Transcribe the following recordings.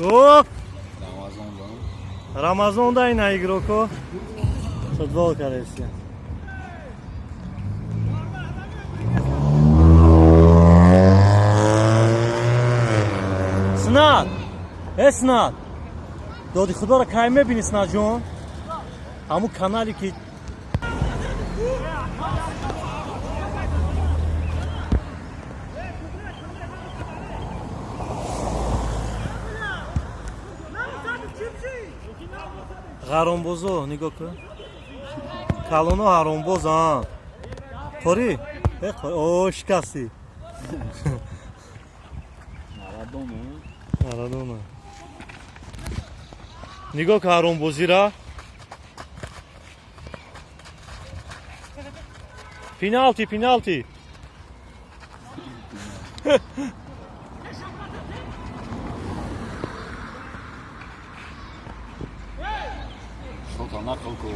О! Рамазон да. Рамазон да, ина игроко футбол каресия. Снат! Э, Снат! Доди худоро кай мебини, Снатҷон? Ҳамун канале ки ғаромбозо нигоҳ кун, калоно ҳаромбозанд. Қорӣ, э, о, шикастӣ. Марадона. Марадона. Нигоҳ кун ҳаромбозира. Пеналти, пеналти. Шота нақл ку.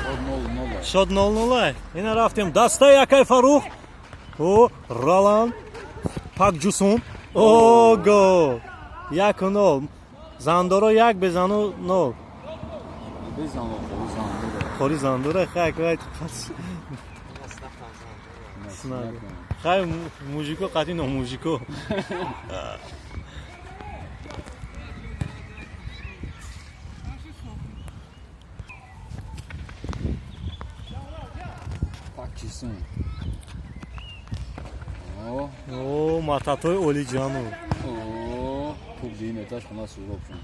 Шот 0-0. Шот 0-0. Ина рафтем. Дастаи акай Фарух. О, Роланд. Пак Ҷусун. О, гол. 1-0. Зандоро як безану нол. Безан, қори зандора. Қори зандора, хай, хай. Хай, мужико қати номужико. Пак Чисон. О, О, мататои олиҷану. О, туп дим этаж хона суроб шуд.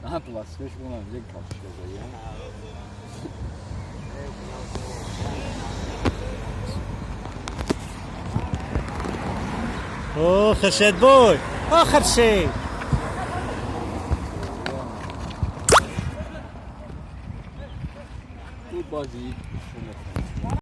На пластикаш кунам, як капшка зая. О, Хуршедбой. О, Хуршед. Тут бази шумо.